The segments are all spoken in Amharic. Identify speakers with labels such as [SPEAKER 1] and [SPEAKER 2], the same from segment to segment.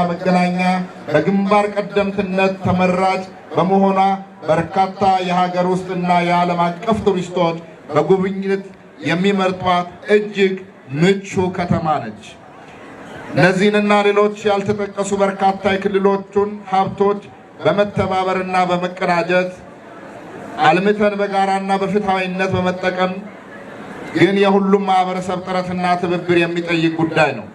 [SPEAKER 1] መገናኛ በግንባር ቀደምትነት ተመራጭ በመሆኗ በርካታ የሀገር ውስጥና የዓለም አቀፍ ቱሪስቶች በጉብኝት የሚመርጧት እጅግ ምቹ ከተማ ነች። እነዚህንና ሌሎች ያልተጠቀሱ በርካታ የክልሎቹን ሀብቶች በመተባበርና በመቀናጀት አልምተን በጋራና በፍትሐዊነት በመጠቀም ግን የሁሉም ማህበረሰብ ጥረትና ትብብር የሚጠይቅ ጉዳይ ነው።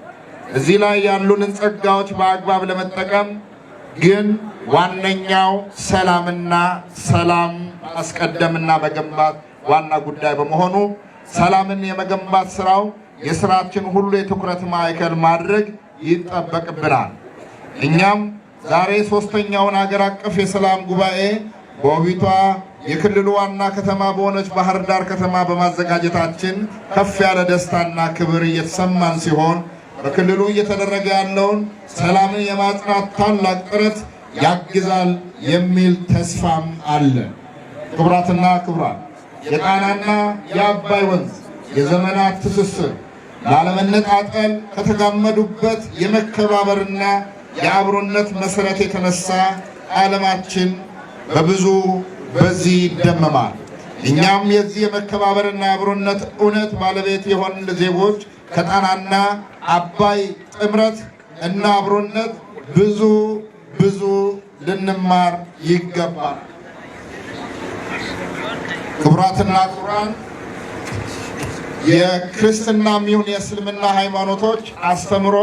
[SPEAKER 1] እዚህ ላይ ያሉንን ጸጋዎች በአግባብ ለመጠቀም ግን ዋነኛው ሰላምና ሰላም ማስቀደምና መገንባት ዋና ጉዳይ በመሆኑ ሰላምን የመገንባት ስራው የስራችን ሁሉ የትኩረት ማዕከል ማድረግ ይጠበቅብናል። እኛም ዛሬ ሶስተኛውን አገር አቀፍ የሰላም ጉባኤ በውቢቷ የክልሉ ዋና ከተማ በሆነች ባህር ዳር ከተማ በማዘጋጀታችን ከፍ ያለ ደስታና ክብር እየተሰማን ሲሆን፣ በክልሉ እየተደረገ ያለውን ሰላምን የማጽናት ታላቅ ጥረት ያግዛል የሚል ተስፋም አለ። ክቡራትና ክቡራን፣ የጣናና የአባይ ወንዝ የዘመናት ትስስር ላለመነጣጠል ከተጋመዱበት የመከባበርና የአብሮነት መሰረት የተነሳ ዓለማችን በብዙ በዚህ ይደመማል። እኛም የዚህ የመከባበርና የአብሮነት እውነት ባለቤት የሆንን ዜጎች ከጣናና አባይ ጥምረት እና አብሮነት ብዙ ብዙ ልንማር ይገባል። ክቡራትና ክቡራን፣ የክርስትናም ይሁን የእስልምና ሃይማኖቶች አስተምሮ